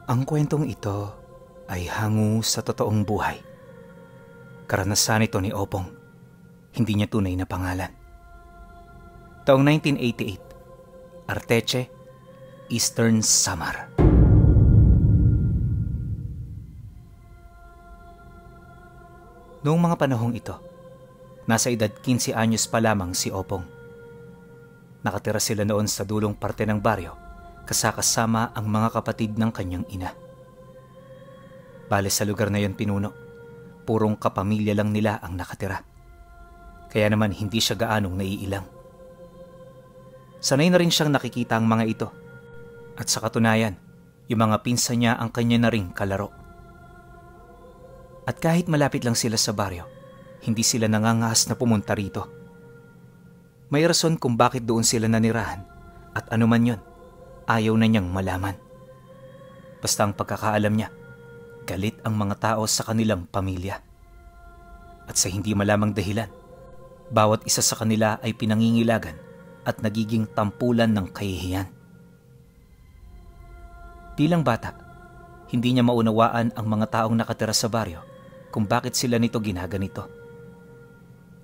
Ang kwentong ito ay hango sa totoong buhay. Karanasan ito ni Opong, hindi niya tunay na pangalan. Taong 1988, Arteche, Eastern Samar. Noong mga panahong ito, nasa edad 15 anyos pa lamang si Opong. Nakatira sila noon sa dulong parte ng baryo, kasama ang mga kapatid ng kanyang ina. Bale sa lugar na yon pinuno, purong kapamilya lang nila ang nakatira. Kaya naman hindi siya gaanong naiilang. Sanay na rin siyang nakikita ang mga ito. At sa katunayan, yung mga pinsan niya ang kanya na ring kalaro. At kahit malapit lang sila sa baryo, hindi sila nangangahas na pumunta rito. May rason kung bakit doon sila nanirahan at anuman yon, ayaw na niyang malaman. Basta ang pagkakaalam niya, galit ang mga tao sa kanilang pamilya. At sa hindi malamang dahilan, bawat isa sa kanila ay pinangingilagan at nagiging tampulan ng kahihiyan. Bilang bata, hindi niya maunawaan ang mga taong nakatira sa baryo kung bakit sila nito ginaganito.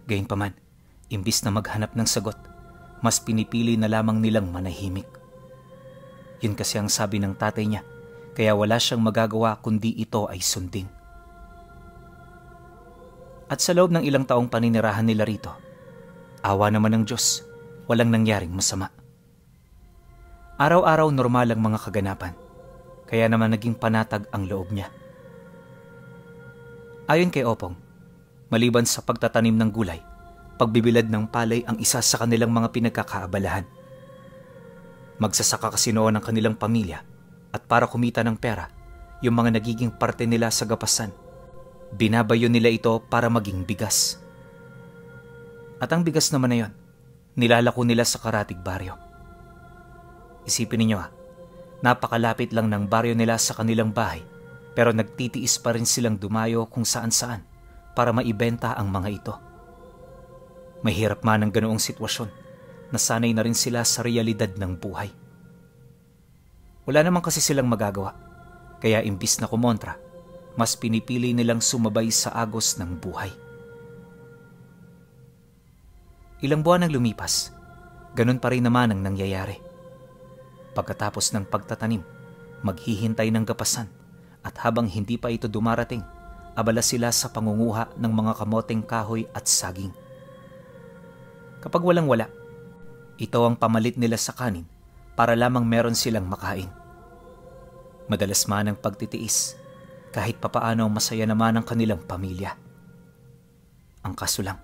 Gayunpaman, imbis na maghanap ng sagot, mas pinipili na lamang nilang manahimik. Yun kasi ang sabi ng tatay niya, kaya wala siyang magagawa kundi ito ay sundin. At sa loob ng ilang taong paninirahan nila rito, awa naman ng Diyos, walang nangyaring masama. Araw-araw normal ang mga kaganapan, kaya naman naging panatag ang loob niya. Ayon kay Opong, maliban sa pagtatanim ng gulay, pagbibilad ng palay ang isa sa kanilang mga pinagkakaabalahan. Magsasaka kasi noon ang kanilang pamilya at para kumita ng pera, yung mga nagiging parte nila sa gapasan, binabayo nila ito para maging bigas. At ang bigas naman na yon, nilalako nila sa karatig baryo. Isipin ninyo napakalapit lang ng baryo nila sa kanilang bahay, pero nagtitiis pa rin silang dumayo kung saan-saan para maibenta ang mga ito. Mahirap man ang ganoong sitwasyon, nasanay na rin sila sa realidad ng buhay. Wala naman kasi silang magagawa, kaya imbis na kumontra, mas pinipili nilang sumabay sa agos ng buhay. Ilang buwan ang lumipas, ganun pa rin naman ang nangyayari. Pagkatapos ng pagtatanim, maghihintay ng gapasan at habang hindi pa ito dumarating, abala sila sa pangunguha ng mga kamoteng kahoy at saging. Kapag walang-wala, ito ang pamalit nila sa kanin para lamang meron silang makain. Madalas man ang pagtitiis, kahit papaano masaya naman ang kanilang pamilya. Ang kaso lang,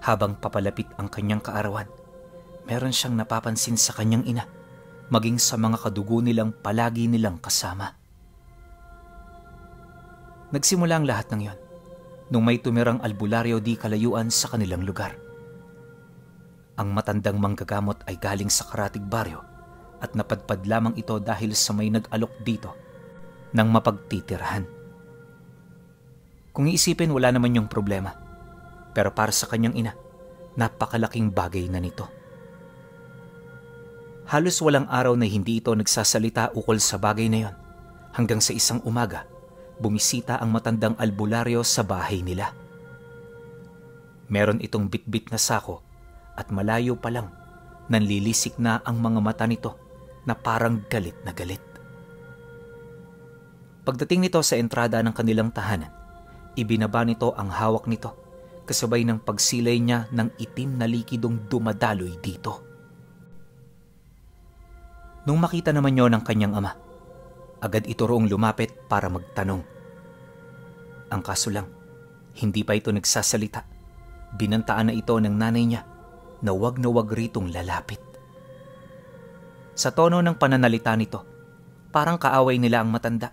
habang papalapit ang kanyang kaarawan, meron siyang napapansin sa kanyang ina, maging sa mga kadugo nilang palagi nilang kasama. Nagsimula ang lahat ng yon nung may tumirang albularyo di kalayuan sa kanilang lugar. Ang matandang manggagamot ay galing sa karatig baryo at napadpad lamang ito dahil sa may nag-alok dito ng mapagtitirahan. Kung iisipin, wala naman yung problema, pero para sa kanyang ina, napakalaking bagay na nito. Halos walang araw na hindi ito nagsasalita ukol sa bagay na yon, hanggang sa isang umaga, bumisita ang matandang albularyo sa bahay nila. Meron itong bitbit na sako at malayo pa lang, nanlilisik na ang mga mata nito na parang galit na galit. Pagdating nito sa entrada ng kanilang tahanan, ibinaba nito ang hawak nito kasabay ng pagsilay niya ng itim na likidong dumadaloy dito. Nung makita naman yon ng kanyang ama, agad ito roong lumapit para magtanong. Ang kaso lang, hindi pa ito nagsasalita. Binantaan na ito ng nanay niya na wag ritong lalapit. Sa tono ng pananalita nito, parang kaaway nila ang matanda,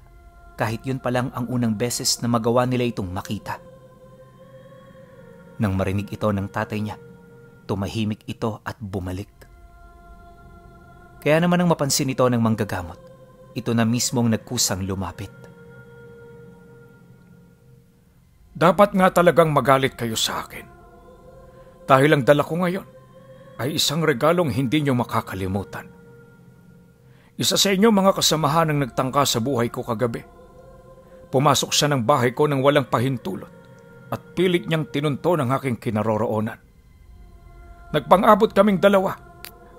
kahit yun pa lang ang unang beses na magawa nila itong makita. Nang marinig ito ng tatay niya, tumahimik ito at bumalik. Kaya naman nang mapansin ito ng manggagamot, ito na mismong nagkusang lumapit. Dapat nga talagang magalit kayo sa akin. Dahil ang dala ko ngayon ay isang regalong hindi nyo makakalimutan. Isa sa inyo mga kasamahan ang nagtangka sa buhay ko kagabi. Pumasok siya ng bahay ko nang walang pahintulot at pilit niyang tinunto ng aking kinaroroonan. Nagpang-abot kaming dalawa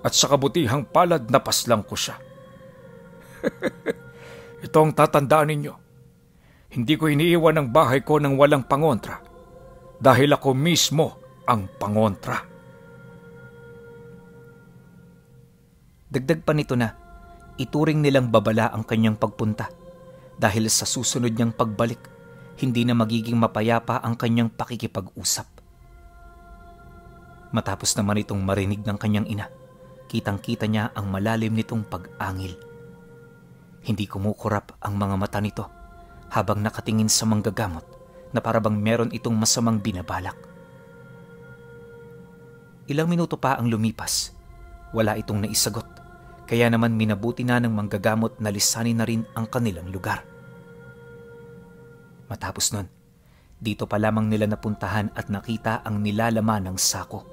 at sa kabutihang palad napaslang ko siya. Ito ang tatandaan ninyo. Hindi ko iniiwan ang bahay ko nang walang pangontra dahil ako mismo ang pangontra. Dagdag pa nito na ituring nilang babala ang kanyang pagpunta dahil sa susunod niyang pagbalik, hindi na magiging mapayapa ang kanyang pakikipag-usap. Matapos naman itong marinig ng kanyang ina, kitang-kita niya ang malalim nitong pag-angil. Hindi kumukurap ang mga mata nito habang nakatingin sa manggagamot na parabang meron itong masamang binabalak. Ilang minuto pa ang lumipas, wala itong naisagot. Kaya naman minabuti na ng manggagamot na lisanin na rin ang kanilang lugar. Matapos nun, dito pa lamang nila napuntahan at nakita ang nilalaman ng sako.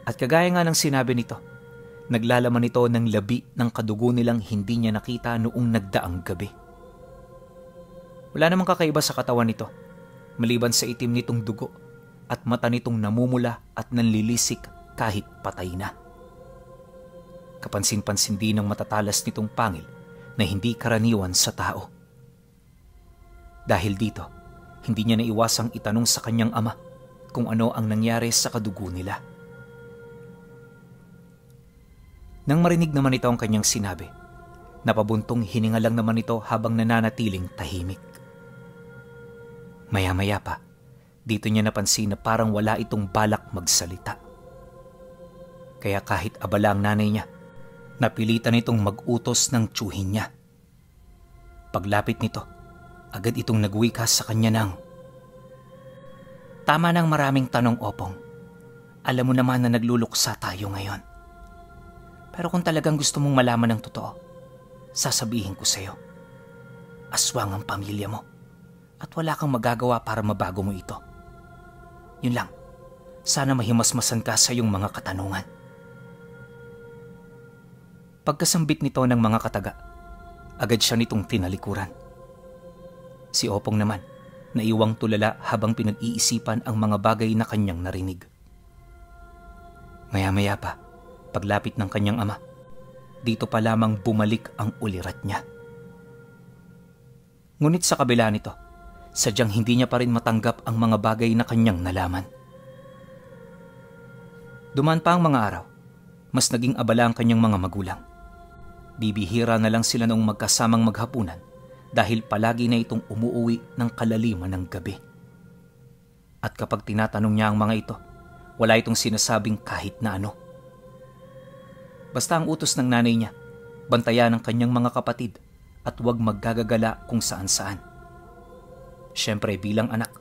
At kagaya nga ng sinabi nito, naglalaman ito ng labi ng kadugo nilang hindi niya nakita noong nagdaang gabi. Wala namang kakaiba sa katawan nito, maliban sa itim nitong dugo at mata nitong namumula at nanlilisik kahit patay na. Kapansin-pansin din ng matatalas nitong pangil na hindi karaniwan sa tao. Dahil dito, hindi niya naiwasang itanong sa kanyang ama kung ano ang nangyari sa kadugo nila. Nang marinig naman ito ang kanyang sinabi, napabuntong hininga lang naman ito habang nananatiling tahimik. Maya-maya pa, dito niya napansin na parang wala itong balak magsalita. Kaya kahit abala ang nanay niya, napilitan itong mag-utos ng tiyuhin niya. Paglapit nito, agad itong nagwika sa kanya ng, "Tama ng maraming tanong, Opong. Alam mo naman na nagluluksa tayo ngayon. Pero kung talagang gusto mong malaman ng totoo, sasabihin ko sa'yo. Aswang ang pamilya mo at wala kang magagawa para mabago mo ito. Yun lang, sana mahimasmasan ka sa iyong mga katanungan." Pagkasambit nito ng mga kataga, agad siya nitong tinalikuran. Si Opong naman, naiwang tulala habang pinag-iisipan ang mga bagay na kanyang narinig. Maya-maya pa, paglapit ng kanyang ama, dito pa lamang bumalik ang ulirat niya. Ngunit sa kabila nito, sadyang hindi niya pa rin matanggap ang mga bagay na kanyang nalaman. Dumaan pa ang mga araw, mas naging abala ang kanyang mga magulang. Bibihira na lang sila noong magkasamang maghapunan dahil palagi na itong umuuwi ng kalaliman ng gabi. At kapag tinatanong niya ang mga ito, wala itong sinasabing kahit na ano. Basta ang utos ng nanay niya, bantayan ang kanyang mga kapatid at huwag maggagagala kung saan-saan. Siyempre bilang anak,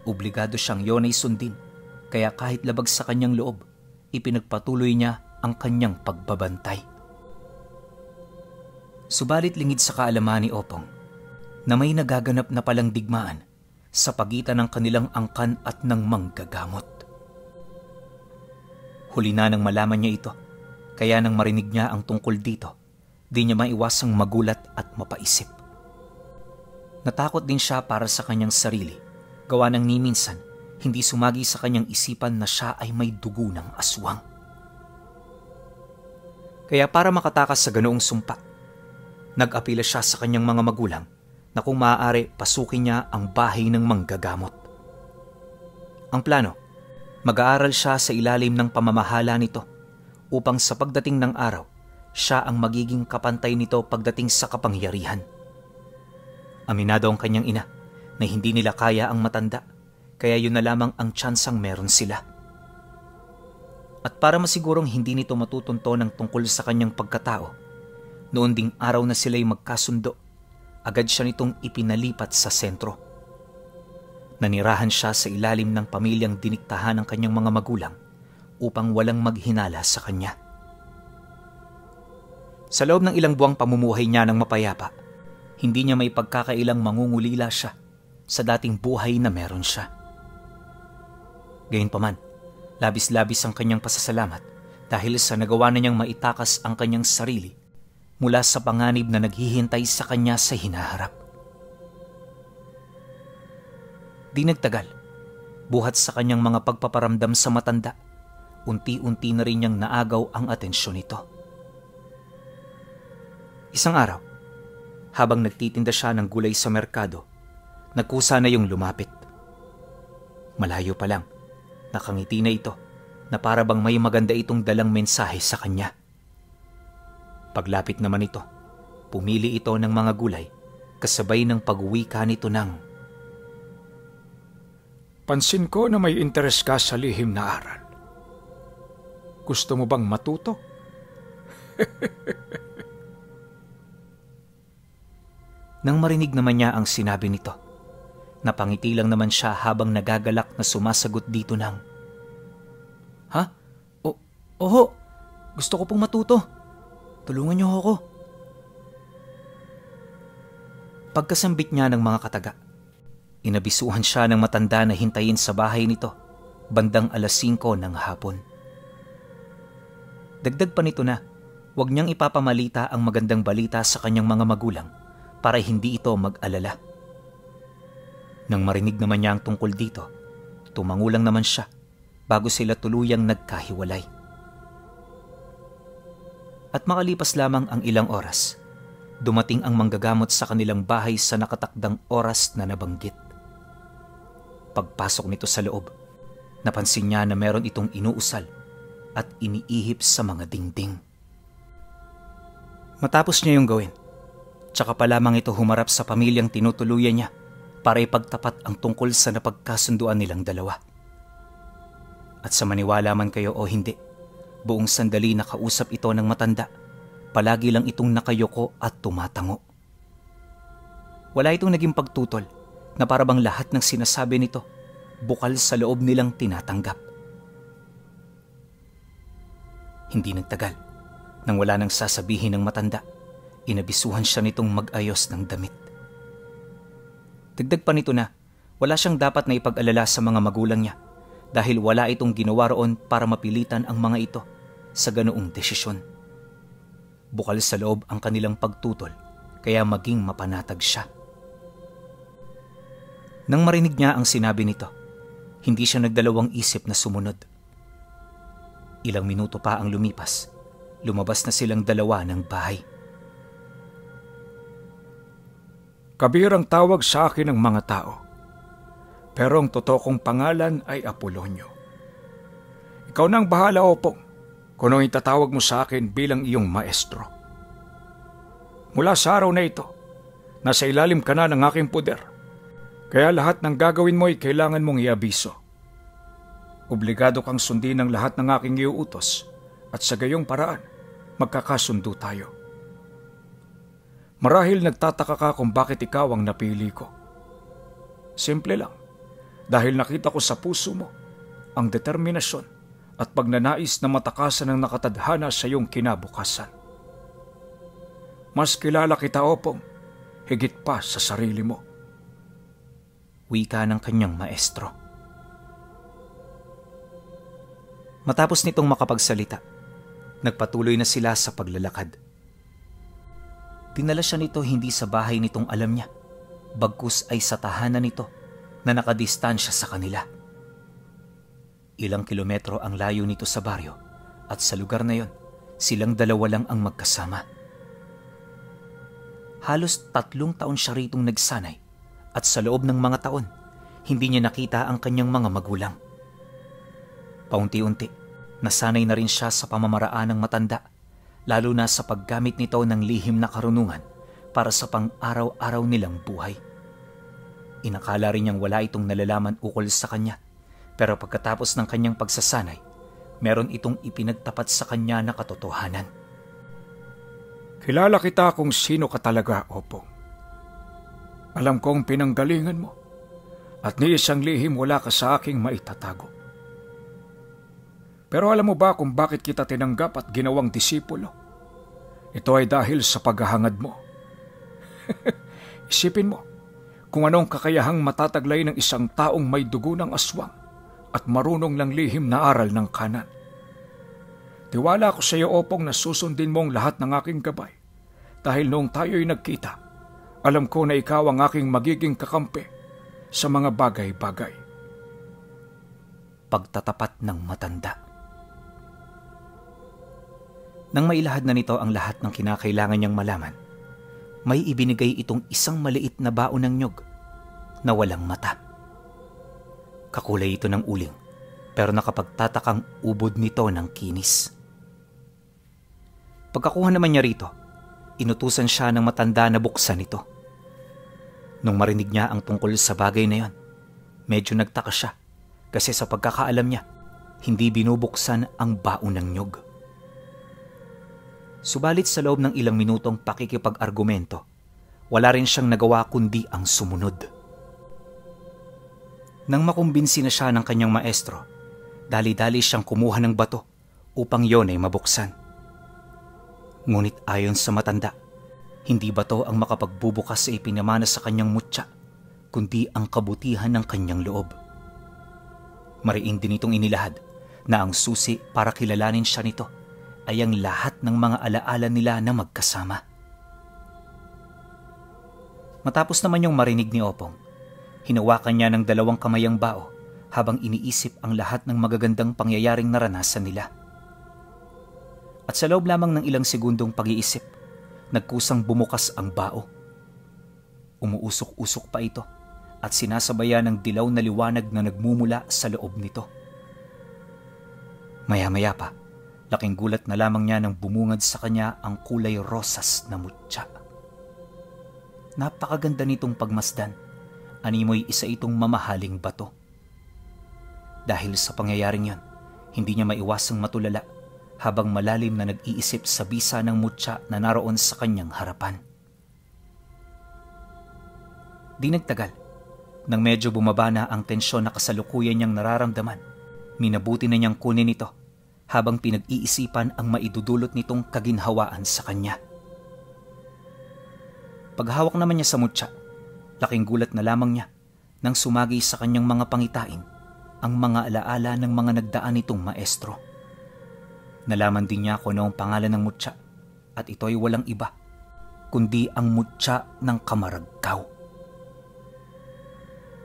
obligado siyang yon ay sundin, kaya kahit labag sa kanyang loob, ipinagpatuloy niya ang kanyang pagbabantay. Subalit lingid sa kaalaman ni Opong na may nagaganap na palang digmaan sa pagitan ng kanilang angkan at ng manggagamot. Huli na nang malaman niya ito, kaya nang marinig niya ang tungkol dito, di niya maiwasang magulat at mapaisip. Natakot din siya para sa kanyang sarili, gawa ng niminsan hindi sumagi sa kanyang isipan na siya ay may dugo ng aswang. Kaya para makatakas sa ganoong sumpa, nag-apila siya sa kanyang mga magulang na kung maaari pasukin niya ang bahay ng manggagamot. Ang plano, mag-aaral siya sa ilalim ng pamamahala nito upang sa pagdating ng araw, siya ang magiging kapantay nito pagdating sa kapangyarihan. Aminado ang kanyang ina na hindi nila kaya ang matanda, kaya yun na lamang ang tsansang meron sila. At para masigurong hindi nito matutunto ng tungkol sa kanyang pagkatao, noon ding araw na sila'y magkasundo, agad siya nitong ipinalipat sa sentro. Nanirahan siya sa ilalim ng pamilyang diniktahan ng kanyang mga magulang upang walang maghinala sa kanya. Sa loob ng ilang buwang pamumuhay niya ng mapayapa, hindi niya may pagkakailang mangungulila siya sa dating buhay na meron siya. Gayunpaman, labis-labis ang kanyang pasasalamat dahil sa nagawa na niyang maitakas ang kanyang sarili mula sa panganib na naghihintay sa kanya sa hinaharap. Di nagtagal, buhat sa kanyang mga pagpaparamdam sa matanda, unti-unti na rin niyang naagaw ang atensyon nito. Isang araw, habang nagtitinda siya ng gulay sa merkado, nagkusa na yung lumapit. Malayo pa lang, nakangiti na ito na para bang may maganda itong dalang mensahe sa kanya. Paglapit naman ito, pumili ito ng mga gulay kasabay ng pag-uwika nito ng, "Pansin ko na may interes ka sa lihim na aral. Gusto mo bang matuto?" Nang marinig naman niya ang sinabi nito, napangiti lang naman siya habang nagagalak na sumasagot dito ng, "Ha? Oho, gusto ko pong matuto. Tulungan niyo ako." Pagkasambit niya ng mga kataga, inabisuhan siya ng matanda na hintayin sa bahay nito bandang 5:00 ng hapon. Dagdag pa nito na huwag niyang ipapamalita ang magandang balita sa kanyang mga magulang para hindi ito mag-alala. Nang marinig naman niya ang tungkol dito, tumangulang naman siya bago sila tuluyang nagkahiwalay. At makalipas lamang ang ilang oras, dumating ang manggagamot sa kanilang bahay sa nakatakdang oras na nabanggit. Pagpasok nito sa loob, napansin niya na meron itong inuusal at iniihip sa mga dingding. Matapos niya yung gawin, tsaka pa lamang ito humarap sa pamilyang tinutuluyan niya para ipagtapat ang tungkol sa napagkasunduan nilang dalawa. At sa maniwala man kayo o hindi, buong sandali nakausap ito ng matanda, palagi lang itong nakayoko at tumatango. Wala itong naging pagtutol na para bang lahat ng sinasabi nito bukal sa loob nilang tinatanggap. Hindi nagtagal, nang wala nang sasabihin ng matanda, inabisuhan siya nitong mag-ayos ng damit. Dagdag pa nito na wala siyang dapat na ipag-alala sa mga magulang niya dahil wala itong ginawa roon para mapilitan ang mga ito sa ganoong desisyon. Bukal sa loob ang kanilang pagtutol kaya maging mapanatag siya. Nang marinig niya ang sinabi nito, hindi siya nagdalawang isip na sumunod. Ilang minuto pa ang lumipas, lumabas na silang dalawa ng bahay. "Kabirang tawag sa akin ng mga tao, pero ang totoo kong pangalan ay Apolonio. Ikaw na ang bahala, Opong, kung anong itatawag mo sa akin bilang iyong maestro. Mula sa araw na ito, nasa ilalim ka na ng aking poder, kaya lahat ng gagawin mo ay kailangan mong iabiso. Obligado kang sundin ang lahat ng aking iuutos at sa gayong paraan, magkakasundo tayo. Marahil nagtataka ka kung bakit ikaw ang napili ko. Simple lang, dahil nakita ko sa puso mo ang determinasyon at pagnanais na matakasan ng nakatadhana sa iyong kinabukasan. Mas kilala kita, Opong, higit pa sa sarili mo." Wika ng kanyang maestro. Matapos nitong makapagsalita, nagpatuloy na sila sa paglalakad. Dinala siya nito hindi sa bahay nitong alam niya, bagkus ay sa tahanan nito na nakadistansya sa kanila. Ilang kilometro ang layo nito sa baryo at sa lugar na yon, silang dalawa lang ang magkasama. Halos 3 taon siya ritong nagsanay at sa loob ng mga taon, hindi niya nakita ang kanyang mga magulang. Paunti-unti, nasanay na rin siya sa pamamaraan ng matanda, lalo na sa paggamit nito ng lihim na karunungan para sa pang-araw-araw nilang buhay. Inakala rin niyang wala itong nalalaman ukol sa kanya, pero pagkatapos ng kanyang pagsasanay, meron itong ipinagtapat sa kanya na katotohanan. "Kilala kita kung sino ka talaga, Opong. Alam kong pinanggalingan mo at ni isang lihim wala ka sa aking maitatago. Pero alam mo ba kung bakit kita tinanggap at ginawang disipulo? Ito ay dahil sa paghahangad mo. Isipin mo kung anong kakayahang matataglay ng isang taong may dugo ng aswang at marunong ng lihim na aral ng kanan. Tiwala ako sa iyo, Opong, na susundin mo ang lahat ng aking gabay Dahil noong tayo'y nagkita, alam ko na ikaw ang aking magiging kakampi sa mga bagay-bagay. Pagtatapat ng matanda. Nang mailahad na nito ang lahat ng kinakailangan niyang malaman, may ibinigay itong isang maliit na baon ng nyog na walang mata. Kakulay ito ng uling, pero nakapagtatakang ubod nito ng kinis. Pagkakuha naman niya rito, inutusan siya ng matanda na buksan ito. Nung marinig niya ang tungkol sa bagay na yon, medyo nagtaka siya kasi sa pagkakaalam niya, hindi binubuksan ang baon ng nyog. Subalit sa loob ng ilang minutong pakikipag-argumento, wala rin siyang nagawa kundi ang sumunod. Nang makumbinsi na siya ng kanyang maestro, dali-dali siyang kumuha ng bato upang yon ay mabuksan. Ngunit ayon sa matanda, hindi bato ang makapagbubukas sa ipinamana sa kanyang mutya, kundi ang kabutihan ng kanyang loob. Mariin din itong inilahad na ang susi para kilalanin siya nito ay ang lahat ng mga alaala nila na magkasama. Matapos naman yung marinig ni Opong, hinawakan niya ng 2 kamay ang bao habang iniisip ang lahat ng magagandang pangyayaring naranasan nila. At sa loob lamang ng ilang segundong pag-iisip, nagkusang bumukas ang bao. Umuusok-usok pa ito at sinasabayan ng dilaw na liwanag na nagmumula sa loob nito. Maya-maya pa, laking gulat na lamang niya nang bumungad sa kanya ang kulay rosas na mutya. Napakaganda nitong pagmasdan, animoy isa itong mamahaling bato. Dahil sa pangyayaring yon, hindi niya maiwasang matulala habang malalim na nag-iisip sa bisa ng mutya na naroon sa kanyang harapan. Di nagtagal, nang medyo bumaba na ang tensyon na kasalukuyan niyang nararamdaman, minabuti na niyang kunin ito habang pinag-iisipan ang maidudulot nitong kaginhawaan sa kanya. Paghawak naman niya sa mutya, laking gulat na lamang niya nang sumagi sa kanyang mga pangitain ang mga alaala ng mga nagdaan nitong maestro. Nalaman din niya kung ano ang pangalan ng mutya at ito ay walang iba kundi ang mutya ng Kamaragkaw.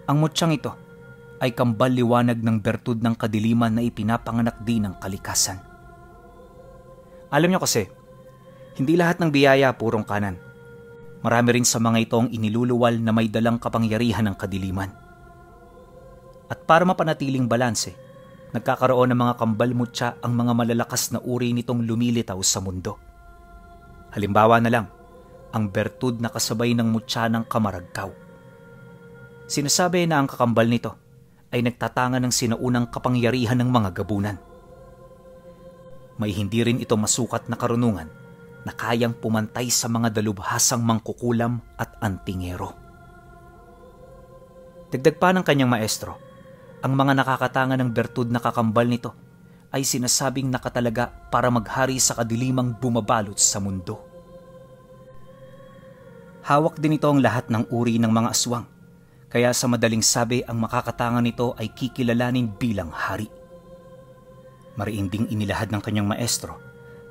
Ang mutyang ito ay kambal liwanag ng bertud ng kadiliman na ipinapanganak din ng kalikasan. Alam niyo kasi, hindi lahat ng biyaya purong kanan. Marami rin sa mga ito ang iniluluwal na may dalang kapangyarihan ng kadiliman. At para mapanatiling balanse, nagkakaroon ng mga kambal mutya ang mga malalakas na uri nitong lumilitaw sa mundo. Halimbawa na lang, ang bertud na kasabay ng mutya ng Kamaragkaw. Sinasabi na ang kakambal nito ay nagtatanga ng sinaunang kapangyarihan ng mga gabunan. May hindi rin ito masukat na karunungan na kayang pumantay sa mga dalubhasang mangkukulam at antingero. Dagdag pa ng kanyang maestro, ang mga nakakatanga ng bertud na kakambal nito ay sinasabing nakatalaga para maghari sa kadilimang bumabalot sa mundo. Hawak din ito ang lahat ng uri ng mga aswang, kaya sa madaling sabi ang makakatanga nito ay kikilalanin bilang hari. Mariin ding inilahad ng kanyang maestro,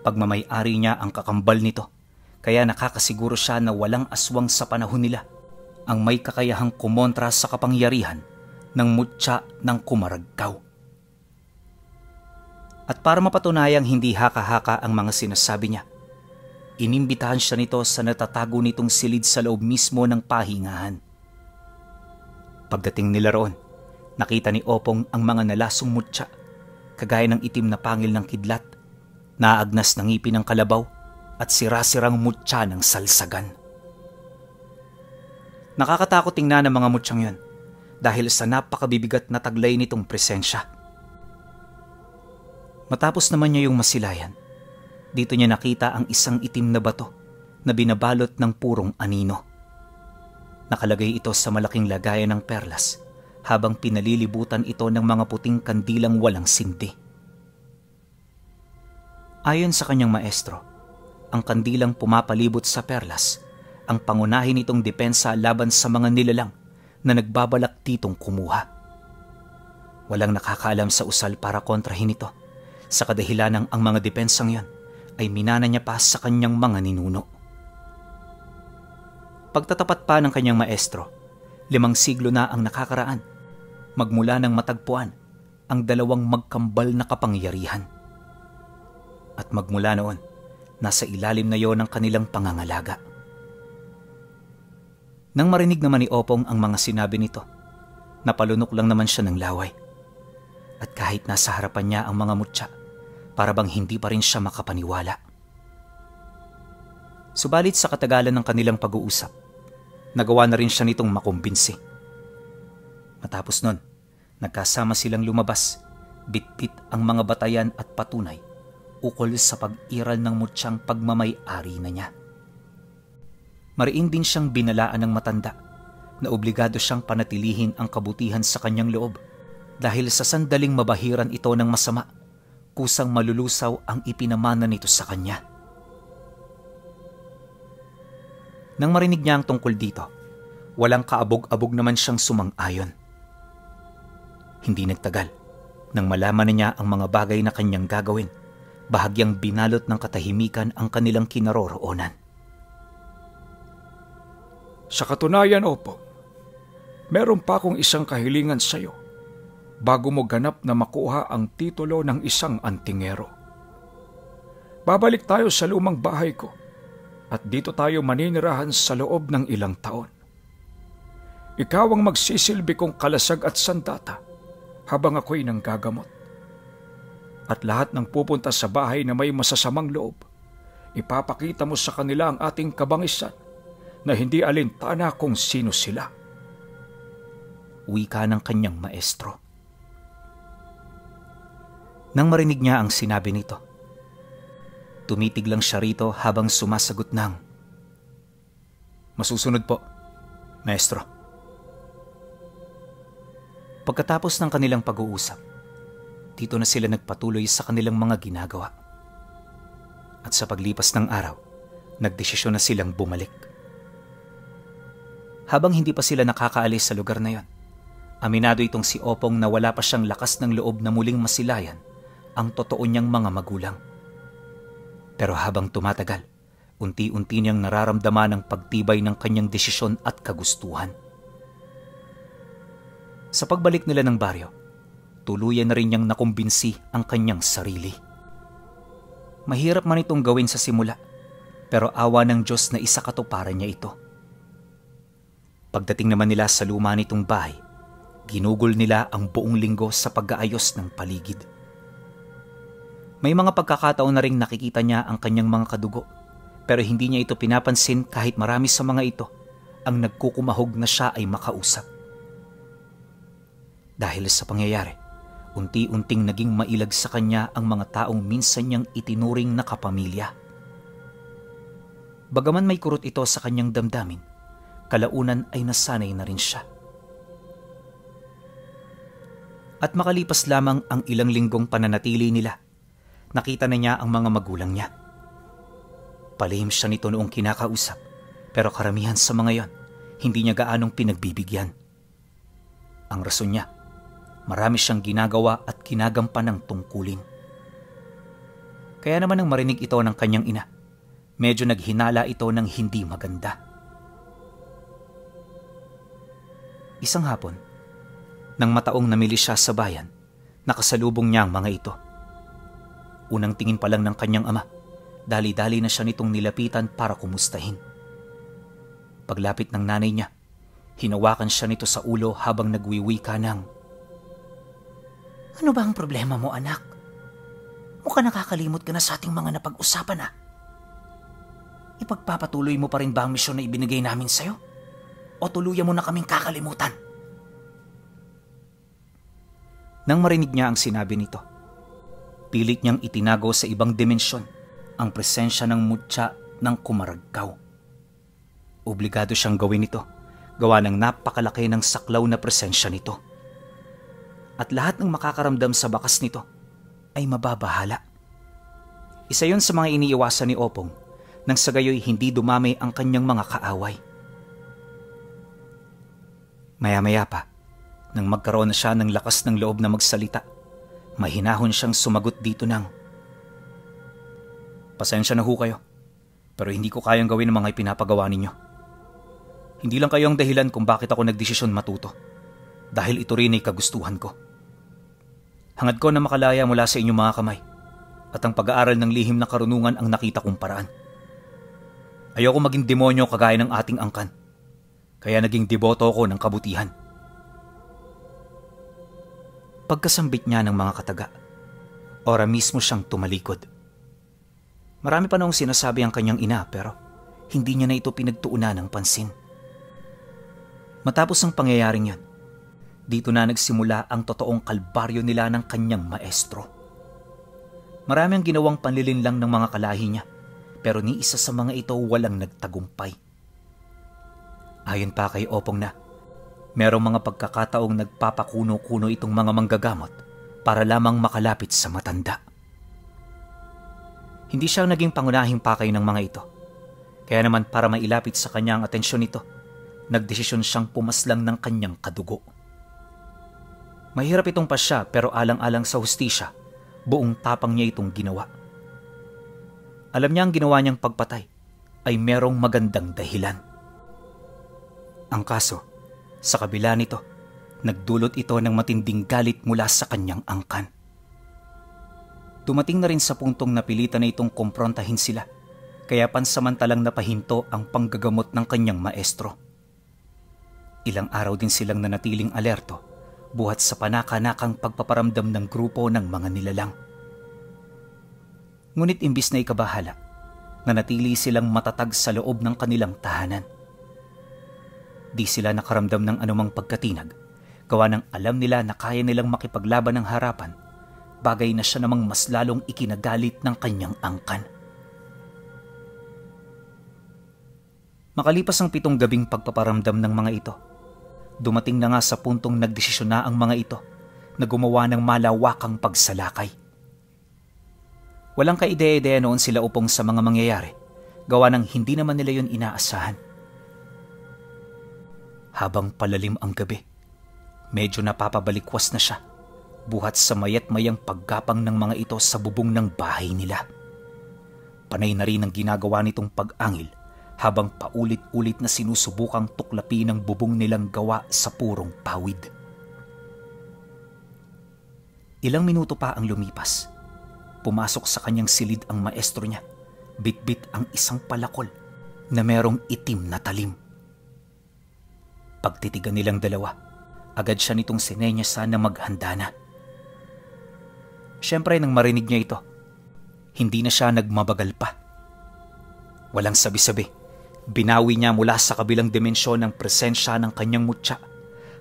pagmamay-ari niya ang kakambal nito, kaya nakakasiguro siya na walang aswang sa panahon nila ang may kakayahang kumontra sa kapangyarihan ng mutya ng Kumaragkaw. At para mapatunayang hindi haka-haka ang mga sinasabi niya, inimbitahan siya nito sa natatago nitong silid sa loob mismo ng pahingahan. Pagdating nila roon, nakita ni Opong ang mga nalasong mutya, kagaya ng itim na pangil ng kidlat, naagnas ng ngipin ng kalabaw at sirasirang mutya ng salsagan. Nakakatakot tingnan ang mga mutyang yon dahil sa napakabibigat na taglay nitong presensya. Matapos naman niya yung masilayan, dito niya nakita ang isang itim na bato na binabalot ng purong anino. Nakalagay ito sa malaking lagayan ng perlas habang pinalilibutan ito ng mga puting kandilang walang sindi. Ayon sa kanyang maestro, ang kandilang pumapalibot sa perlas ang pangunahin nitong depensa laban sa mga nilalang na nagbabalak ditong kumuha. Walang nakakaalam sa usal para kontrahin ito, sa kadahilanang ang mga depensang yon ay minana niya pa sa kanyang mga ninuno. Pagtatapat pa ng kanyang maestro, 5 siglo na ang nakakaraan, magmula ng matagpuan ang dalawang magkambal na kapangyarihan. At magmula noon, nasa ilalim na yon ang kanilang pangangalaga. Nang marinig naman ni Opong ang mga sinabi nito, napalunok lang naman siya ng laway. At kahit nasa harapan niya ang mga mutya, para bang hindi pa rin siya makapaniwala. Subalit sa katagalan ng kanilang pag-uusap, nagawa na rin siya nitong makumbinsi. Matapos nun, nagkasama silang lumabas, bitbit ang mga batayan at patunay ukol sa pag-iral ng mutyang pagmamay-ari na niya. Mariin din siyang binalaan ng matanda na obligado siyang panatilihin ang kabutihan sa kanyang loob dahil sa sandaling mabahiran ito ng masama, kusang malulusaw ang ipinamana nito sa kanya. Nang marinig niya ang tungkol dito, walang kaabog-abog naman siyang sumang-ayon. Hindi nagtagal, nang malaman na niya ang mga bagay na kanyang gagawin, bahagyang binalot ng katahimikan ang kanilang kinaroroonan. Sa katunayan, Opong, meron pa akong isang kahilingan sa iyo bago mo ganap na makuha ang titulo ng isang antingero. Babalik tayo sa lumang bahay ko at dito tayo maninirahan sa loob ng ilang taon. Ikaw ang magsisilbi kong kalasag at sandata habang ako'y nanggagamot. At lahat ng pupunta sa bahay na may masasamang loob, ipapakita mo sa kanila ang ating kabangisan na hindi alintana kung sino sila. Wika ng kanyang maestro. Nang marinig niya ang sinabi nito, tumitig lang siya rito habang sumasagot ng, "Masusunod po, maestro." Pagkatapos ng kanilang pag-uusap, dito na sila nagpatuloy sa kanilang mga ginagawa. At sa paglipas ng araw, nagdesisyon na silang bumalik. Habang hindi pa sila nakakaalis sa lugar na yon, aminado itong si Opong na wala pa siyang lakas ng loob na muling masilayan ang totoo niyang mga magulang. Pero habang tumatagal, unti-unti niyang nararamdaman ang pagtibay ng kanyang desisyon at kagustuhan. Sa pagbalik nila ng baryo, tuluyan na rin niyang nakumbinsi ang kanyang sarili. Mahirap man itong gawin sa simula, pero awa ng Diyos na isakatuparan niya ito. Pagdating naman nila sa luma nitong bahay, ginugol nila ang buong linggo sa pag-aayos ng paligid. May mga pagkakataon na ring nakikita niya ang kanyang mga kadugo, pero hindi niya ito pinapansin kahit marami sa mga ito ang nagkukumahog na siya ay makausap. Dahil sa pangyayari, unti-unting naging mailag sa kanya ang mga taong minsan niyang itinuring na kapamilya. Bagaman may kurot ito sa kanyang damdamin, kalaunan ay nasanay na rin siya. At makalipas lamang ang ilang linggong pananatili nila, nakita na niya ang mga magulang niya. Palihim siya nito noong kinakausap, pero karamihan sa mga yon, hindi niya gaanong pinagbibigyan. Ang rason niya, marami siyang ginagawa at kinagampan ng tungkulin. Kaya naman nang marinig ito ng kanyang ina, medyo naghinala ito ng hindi maganda. Isang hapon, nang mataong namili siya sa bayan, nakasalubong niya ang mga ito. Unang tingin pa lang ng kanyang ama, dali-dali na siya nitong nilapitan para kumustahin. Paglapit ng nanay niya, hinawakan siya nito sa ulo habang nagwiwika ng, "Ano ba ang problema mo, anak? Mukhang nakakalimot ka na sa ating mga napag-usapan, Ipagpapatuloy mo pa rin ba ang misyon na ibinigay namin sa'yo? O tuluyan mo na kaming kakalimutan?" Nang marinig niya ang sinabi nito, pilit niyang itinago sa ibang dimensyon ang presensya ng mutya ng kumaragkaw. Obligado siyang gawin ito, gawa ng napakalaki ng saklaw na presensya nito. At lahat ng makakaramdam sa bakas nito ay mababahala. Isa yon sa mga iniiwasan ni Opong nang sa gayoy hindi dumami ang kanyang mga kaaway. Maya-maya pa, nang magkaroon na siya ng lakas ng loob na magsalita, mahinahon siyang sumagot dito ng, "Pasensya na ho kayo, pero hindi ko kayang gawin ang mga ipinapagawa ninyo. Hindi lang kayo ang dahilan kung bakit ako nagdesisyon matuto. Dahil ito rin ay kagustuhan ko. Hangad ko na makalaya mula sa inyong mga kamay. At ang pag-aaral ng lihim na karunungan ang nakita kong paraan. Ayoko maging demonyo kagaya ng ating angkan. Kaya naging deboto ko ng kabutihan. Pagkasambit niya ng mga kataga, ora mismo siyang tumalikod. Marami pa noong sinasabi ang kanyang ina pero hindi niya na ito pinagtuunan ng pansin. Matapos ang pangyayaring yon, dito na nagsimula ang totoong kalbaryo nila ng kanyang maestro. Marami ang ginawang panlilinlang ng mga kalahi niya pero ni isa sa mga ito walang nagtagumpay. Ayon pa kay Opong na merong mga pagkakataong nagpapakuno-kuno itong mga manggagamot para lamang makalapit sa matanda. Hindi siya naging pangunahing pakay ng mga ito. Kaya naman para mailapit sa kanya ang atensyon nito, nagdesisyon siyang pumaslang ng kanyang kadugo. Mahirap itong pasya pero alang-alang sa hustisya, buong tapang niya itong ginawa. Alam niya ang ginawa niyang pagpatay ay merong magandang dahilan. Ang kaso, sa kabila nito, nagdulot ito ng matinding galit mula sa kanyang angkan. Dumating na rin sa puntong napilitan na itong kumprontahin sila, kaya pansamantalang napahinto ang panggagamot ng kanyang maestro. Ilang araw din silang nanatiling alerto, buhat sa panaka-nakang pagpaparamdam ng grupo ng mga nilalang. Ngunit imbis na ikabahala, nanatili silang matatag sa loob ng kanilang tahanan. Di sila nakaramdam ng anumang pagkatinag, gawa ng alam nila na kaya nilang makipaglaban ng harapan, bagay na siya namang mas lalong ikinagalit ng kanyang angkan. Makalipas ang 7 gabing pagpaparamdam ng mga ito, dumating na nga sa puntong nagdesisyon na ang mga ito na gumawa ng malawakang pagsalakay. Walang kaide-ideya noon sila Upong sa mga mangyayari, gawa ng hindi naman nila yun inaasahan. Habang palalim ang gabi, medyo napapabalikwas na siya, buhat sa mayat-mayang paggapang ng mga ito sa bubong ng bahay nila. Panay na rin ang ginagawa nitong pag-angil habang paulit-ulit na sinusubukang tuklapin ang bubong nilang gawa sa purong pawid. Ilang minuto pa ang lumipas. Pumasok sa kanyang silid ang maestro niya, bitbit ang isang palakol na merong itim na talim. Pagtitigan nilang dalawa, agad siya nitong sinenyasan na maghanda na. Siyempre nang marinig niya ito, hindi na siya nagmabagal pa. Walang sabi-sabi, binawi niya mula sa kabilang dimensyon ang presensya ng kanyang mutya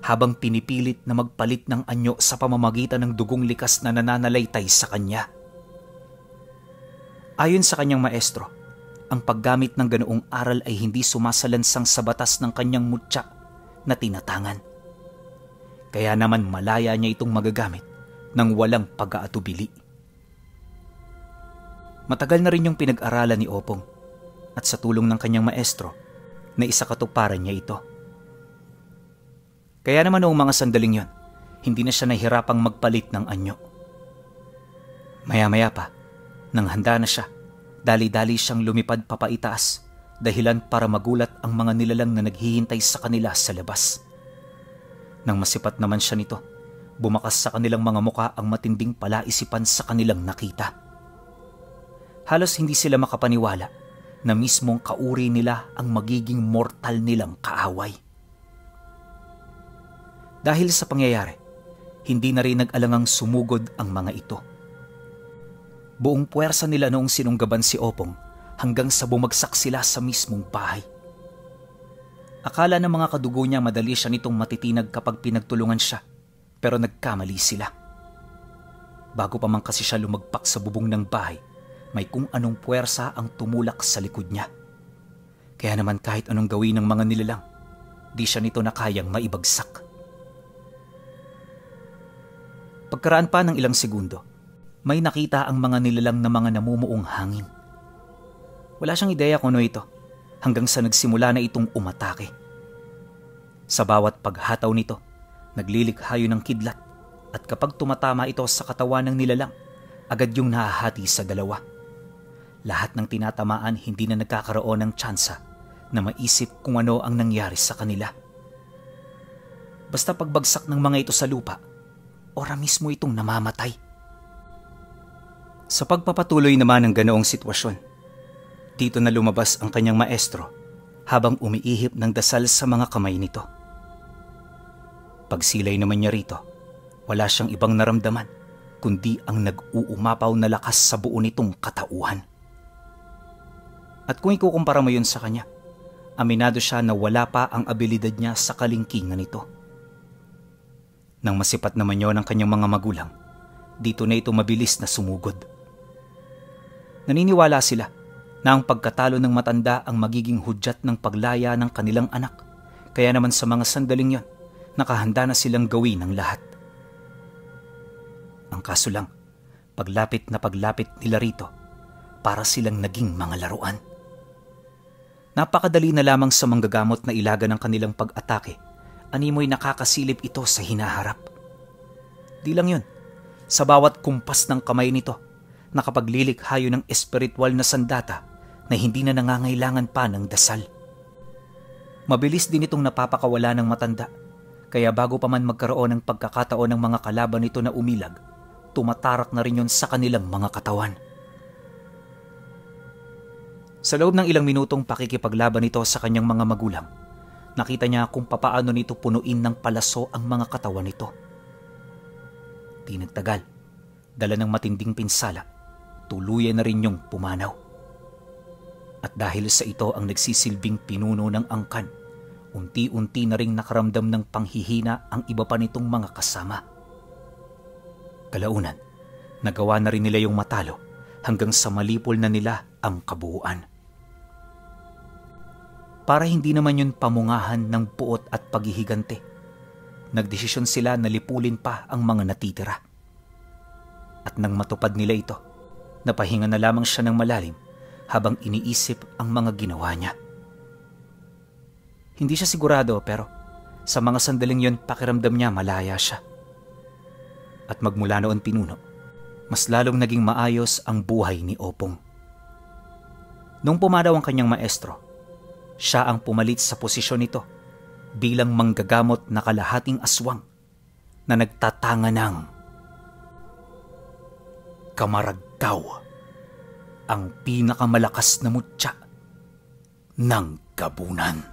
habang pinipilit na magpalit ng anyo sa pamamagitan ng dugong likas na nananalaytay sa kanya. Ayon sa kanyang maestro, ang paggamit ng ganoong aral ay hindi sumasalansang sa batas ng kanyang mutya na tinatangan. Kaya naman malaya niya itong magagamit ng walang pag-aatubili. Matagal na rin yung pinag-aralan ni Opong at sa tulong ng kanyang maestro na isakatuparan niya ito. Kaya naman noong mga sandaling yon, hindi na siya nahihirapang magpalit ng anyo. Maya-maya pa, nang handa na siya, dali-dali siyang lumipad papaitaas, dahilan para magulat ang mga nilalang na naghihintay sa kanila sa labas. Nang masipat naman siya nito, bumakas sa kanilang mga muka ang matinding palaisipan sa kanilang nakita. Halos hindi sila makapaniwala na mismong kauri nila ang magiging mortal nilang kaaway. Dahil sa pangyayari, hindi na rin nag-alangang sumugod ang mga ito. Buong puwersa nila noong sinunggaban si Opong hanggang sa bumagsak sila sa mismong bahay. Akala ng mga kadugo niya madali siya nitong matitinag kapag pinagtulungan siya, pero nagkamali sila. Bago pa man kasi siya lumagpak sa bubong ng bahay, may kung anong puwersa ang tumulak sa likod niya. Kaya naman kahit anong gawin ng mga nilalang, di siya nito na kayang maibagsak. Pagkaraan pa ng ilang segundo, may nakita ang mga nilalang na mga namumuong hangin. Wala siyang ideya kung ano ito, hanggang sa nagsimula na itong umatake. Sa bawat paghataw nito, naglilikhayo ng kidlat, at kapag tumatama ito sa katawan ng nilalang, agad yung nahahati sa dalawa. Lahat ng tinatamaan hindi na nagkakaroon ng tsansa na maisip kung ano ang nangyari sa kanila. Basta pagbagsak ng mga ito sa lupa, ora mismo itong namamatay. Sa pagpapatuloy naman ng ganoong sitwasyon, dito na lumabas ang kanyang maestro habang umiihip ng dasal sa mga kamay nito. Pagsilay naman niya rito, wala siyang ibang naramdaman kundi ang nag-uumapaw na lakas sa buo nitong katauhan. At kung ikukumpara mo yun sa kanya, aminado siya na wala pa ang abilidad niya sa kalingkingan nito. Nang masipat naman yon ng kanyang mga magulang, dito na ito mabilis na sumugod. Naniniwala sila na ang pagkatalo ng matanda ang magiging hudyat ng paglaya ng kanilang anak, kaya naman sa mga sandaling yon, nakahanda na silang gawin ang lahat. Ang kaso lang, paglapit nila rito, para silang naging mga laruan. Napakadali na lamang sa manggagamot na ilaga ng kanilang pag-atake, animoy nakakasilip ito sa hinaharap. Di lang yun, sa bawat kumpas ng kamay nito, nakapaglilikhayo ng espiritual na sandata na hindi na nangangailangan pa ng dasal. Mabilis din itong napapakawala ng matanda, kaya bago pa man magkaroon ng pagkakataon ng mga kalaban nito na umilag, tumatarak na rin yun sa kanilang mga katawan. Sa loob ng ilang minutong pakikipaglaban nito sa kanyang mga magulang, nakita niya kung papaano nito punuin ng palaso ang mga katawan nito. Di nagtagal, dala ng matinding pinsala, tuluyan na rin yung pumanaw. At dahil sa ito ang nagsisilbing pinuno ng angkan, unti-unti na ring nakaramdam ng panghihina ang iba pa nitong mga kasama. Kalaunan, nagawa na rin nila yung matalo hanggang sa malipol na nila ang kabuuan. Para hindi naman yun pamungahan ng puot at paghihigante, nagdesisyon sila na lipulin pa ang mga natitira. At nang matupad nila ito, napahinga na lamang siya ng malalim habang iniisip ang mga ginawa niya. Hindi siya sigurado pero sa mga sandaling yon pakiramdam niya malaya siya. At magmula noon pinuno, mas lalong naging maayos ang buhay ni Opong. Nung pumanaw ang kanyang maestro, siya ang pumalit sa posisyon nito bilang manggagamot na kalahating aswang na nagtatanga ng Kamaragkaw, ang pinakamalakas na mutya ng Gabunan.